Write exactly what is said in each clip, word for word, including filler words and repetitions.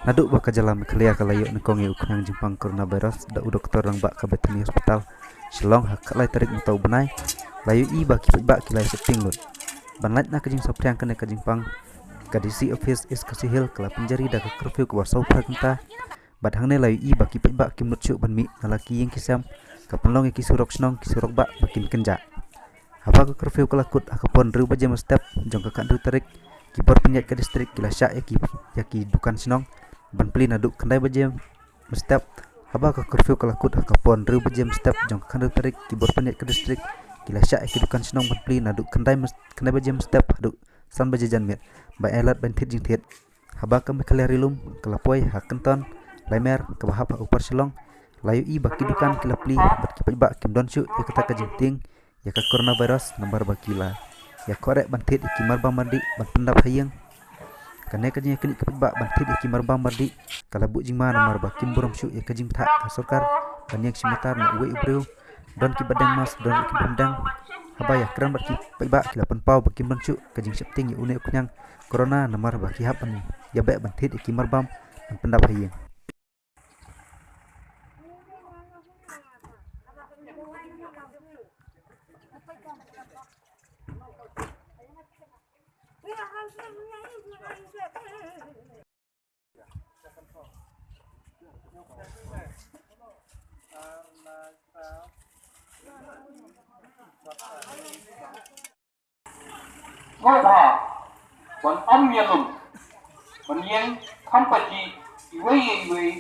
Naduh ba ka jylla Meghalaya ka la ïoh nyngkong ïa u khñiang jingpang coronavirus da u doktor rangbah ka Bethany Hospital Shillong ha ka lai tarik mynta u bnai, la ïohi ba ki paidbah ki la ïa sheptieng lut. Ban lait na ka jingsaphriang kane ka jingpang, ka D C office East Khasi Hills ka la pynjari da ka curfew kaba saw phra kynta. Bad hangne la ïohi ba ki paidbah kim nud shuh ban mih na la ki ïing ki sem, ka pynlong ïa ki surok shnong ki surok bah ba kin kynjah. Haba ka curfew ka la kut ha ka por hynriew baje mynstep jong ka khathynriew tarik, ki bor pynïaid ka distrik ki la shah ïa ki, ïa ki dukan shnong ban plie naduh khyndai baje mynstep. Haba ka curfew ka la kut ha ka por hynriew baje mynstep jong ka khathynriew tarik, ki bor pynïaid ka distrik ki la shah ïa ki dukan shnong ban plie naduh khyndai mys-, khyndai baje mynstep haduh san baje janmiet, ba alert ban thied jingthied. Haba ka Meghalaya Ri Lum ka la poi ha Kynton Laimer kaba hap ha Upper Shillong, la ïohi ba ki dukan ki la plie bad ki paidbah kim don shuh ïa kata ka jingtieng ïa ka coronavirus namar ba ki la ïa khohreh ban thied ïa ki marbam mardih ban pyndap ha ïing. Kane ka jingïaknieh ki paidbah ban thied ïa ki marbam mardih ka la buh jingma namar ba kim burom shuh ïa ka jingbthah ka sorkar ban ïeng shim ïatar na uwei u briew. Don kiba deng mask, don kiba ym deng. Haba ïakren bad ki paidbah ki la pynpaw ba kim don shuh ka jingsheptieng ïa une u khñiang corona namar ba ki hap ban ïabeh ban thied ïa ki marbam ban pyndap ha ïing. Sngewbha ban ym ïalum, ban ïeng kham pajih iwei ïa iwei,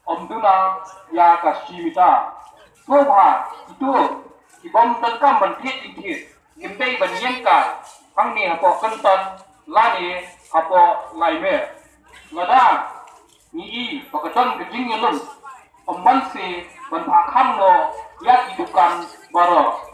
ym duna ïa ka shi mita. Sngewbha kito ki bym donkam ban thied jingthied, kim dei ban ïeng kai hangne hapoh Kynton lane hapoh Laimer. Lada ngi i ba ka don ka jingïalum, ym banse ban phah kham noh ïa ki dukan baroh.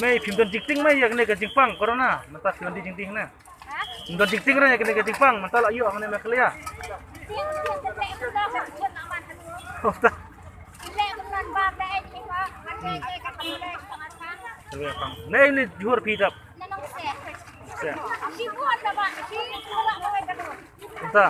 Mei, phim don jingtieng mei ïa kane ka jingpang corona, mynta phim don jingtieng ne? Phim don jingtieng re ïa kane ka jingpang mynta la ïoh hangne Meghalaya. Nei, ni jhur phi dap. Mynta.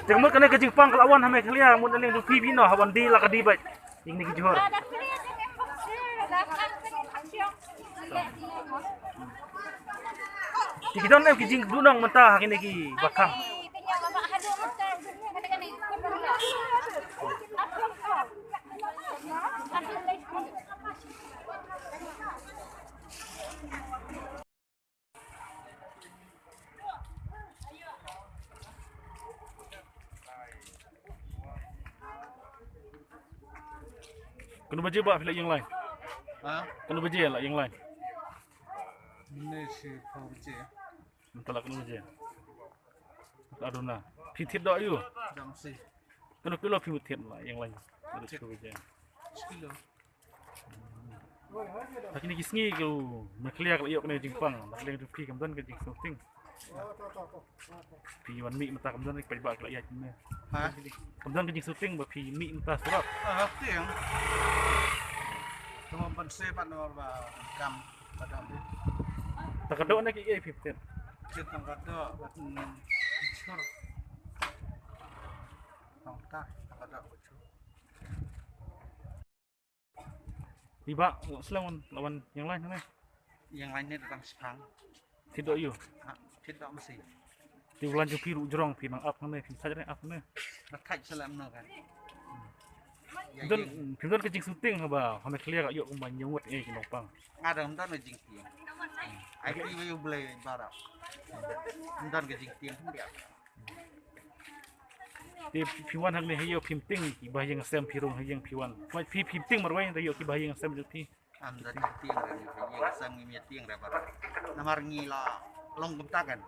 Te mut kane ka jingpang ka la wan ha Meghalaya, mut na liang jong phi phi noh, ha wan die la ka die beit. Ïa kine ki jhur. Te ki don em ki jingduhnong mynta ha kine ki ba khang. Kano baje ba phi la ïeng line? Ha? Kano baje la ïeng line? Mynne shi phew baje. Mynta la kano baje? La duna. Phi thied doh aïu? Dang shi. Kano kilo phi mut thied la ïeng line? Kano shi kilo? Shi kilo. Ha kine ki sngi ki Meghalaya ka la ïoh kane ka jingpang, na liang jong phi kam don ka jingsngewtieng. Phi wan mih mynta kam don ki paidbah ki la ïaid mynne. Ha? Kam don ka jingsngewtieng ba phi mih mynta surok. Ah, tieng. Tang ban se ban ba kam ka don. Ta ka don ne ki ei phi pyntied. Pyntied tang ka don ba, mm, sur. Tang ta, ta ka don ba sur. Phi ba, slem wan, la wan ïeng line hangne. Ïeng line ne dang shipang. Thied doh aïu? Ha, thied doh masi. Te u line jong phi ruh jrong phi nang ap hangne, phi thait re ap hangne. Na thait slem no kan. Phi don, phi don ka jingsngewtieng haba ha Meghalaya ka ïoh kumba ñiewngwet ïa ki nongpang. Nga dang don ka jingtieng. Ai phi ba ïoh blei baroh. Don ka jingtieng phi. Te phi wan hangne ha ïew phim tieng ki bahaïing hasem, phi rung ha ïing phi wan. Phi, phim tieng marwei da ïoh ki bahaïing hasem jong phi. Am da tieng re, bahaïing hasem ngim ïa tieng re ba. Namar ngi la long kumta kan.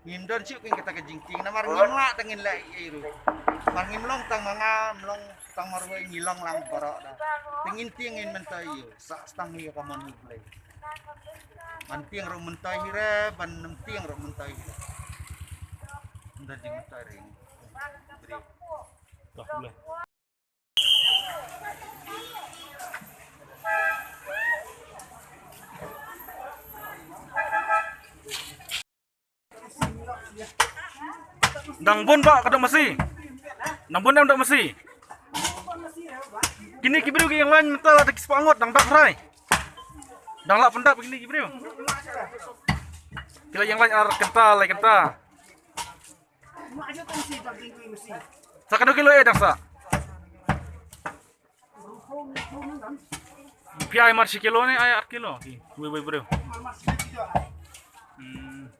Ngim don shuh kin kata ka jingtieng namar ngim lah tang ngin lah ei ei ruh. Mar ngim long tang ma nga, ngim long tang marwei, ngi long lang baroh da. Te ngin tieng ngin myntoi ïa u. Sa stang ïa ka mon U Blei. Ban tieng ruh myntoi hi re, ban nym tieng ruh myntoi hi re. Ynda jingmyntoi re. Briew. Ka U Blei. Dang bun ba ka dok masi. Dang bun em dok masi. Kine ki briew ki ïeng lain mynta la da ki spah ngut dang dap hrai. Dang lah pyndap kine ki briew. Ki la ïeng lain ar kynta lai kynta. Sa kano kilo eh dang sa. Phi ai mar shi kilo ne ai ar kilo. Ki wei wei briew. Hmm.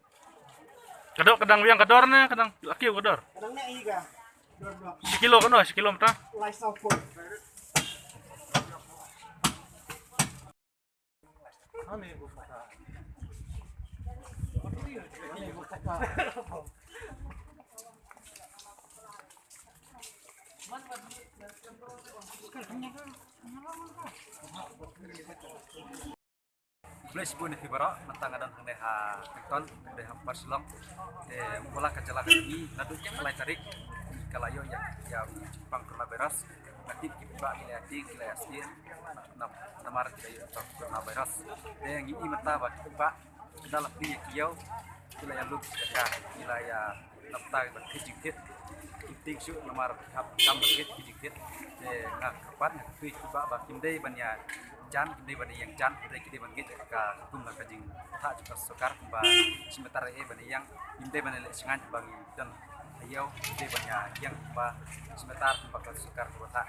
Ka dok ka dang biang ka dor ne ka dang la kiew ka dor. Shi kilo kano, shi kilo mynta. Khublei shibun ïa phi baroh, mynta nga don hangne ha Pynton, hangne ha Upper Shillong. Te kumba la ka jylla ka jong ngi naduh ka lai tarik ka la ïoh ïa, ïa u jingpang coronavirus. Nga tip ki paidbah ki la ïa tieng, ki la ïa sngewthuh. Nam-, namar ki la ïoh ïa u coronavirus. Te ngi i mynta ba ki paidbah ki la plie ïa ki ïew, ki la ïa lum ki jaka, ki la ïa nangta ban thied jingthied. Kim tieng shuh namar ki hap kam ban thied ki jingthied. Te nga kyrpad, nga kyrpad ïa ki paidbah ba kim dei ban ïa jan, kim dei ban ïa ïeng jan, hynrei ki dei ban ngeit ïa ka, kum na ka jingthoh jong ka sorkar kumba shi meter eh ban ïa ïeng, kim dei ban ïa leh shngaiñ ba ngi don ha ïew, kim dei ban ïa ïeng kumba shi meter kumba ka sorkar kaba thoh.